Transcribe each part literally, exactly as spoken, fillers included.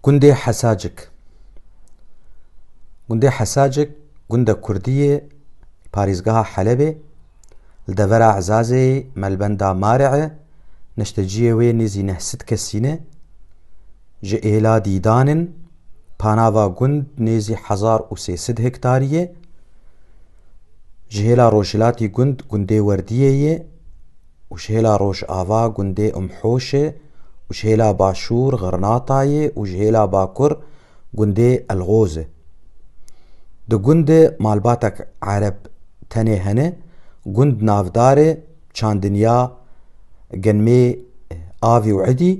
Gundê Hesacik. Gundê Hesacik, gundek kurdî ye, parêzgeha Helebê, li devera Ezazê, melbenda Mari'e, neşteciyê wê nêzî neh sed kesî ne, ji êla Dîdan in, panava gund nêzî hezar û sê sed hektarî ye, ji hêla rojhilatî gund gundê Werdiyê ye, û ji hêla rojava gundê Umhoşê û ji hêla başûr Xirnatayê û ji hêla bakur gundê Elxozê. Di gund de malbatek Ereb tenê hene, gund navdar e çandinya genmê avî û idî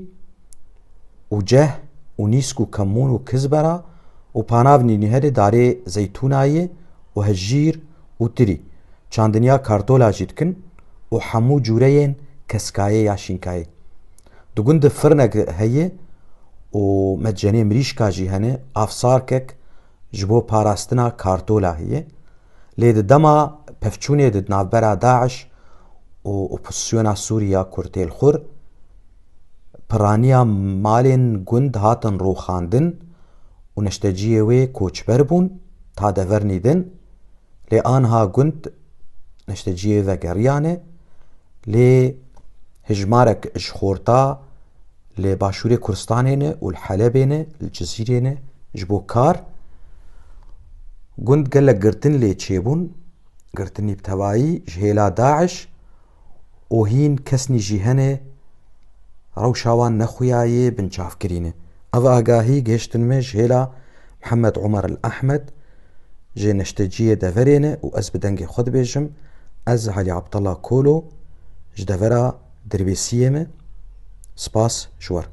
û ceh û nîsk û kemûn û kizbera û panavnî nîherê darê zeytûnayê û hejîr û tirî. Çandinya kartola jî dikin û hemû cûreyên keskayê ya şînkayê. Di gund de firnek heye û medcenê mirîşka jî hene, avsarkek ji bo parastina kartola heye. Lê di dema pevçûnê de di navbera DAIŞ û opozisyona Sûriya ku tê li xwe, piraniya malên gund hatin rûxandin û neşteciyê wê koçber bûn, ta devernî din. Lê anha gund neşteciyê vegeriyane, lê hejmarek ji xorta li başûrê Kurdistanê ne û li Helebê ne, li Cizîrê ne, ji bo kar. Gund gelek girtin lê çêbûn, girtinî bi tevayî ji hêla DAIŞ û hîn kesnî jî hene rewşa wan nexuya yê binçavkirî ne. Ev agahî gihiştin me ji hêla Mihemed Omer El Ehmed, ji neşteciyê deverê ne û ez bi dengê xwe dibêjim, ez Elî Abdullah Kolo ji devera Dirbêsiyê me. Spas ji we re.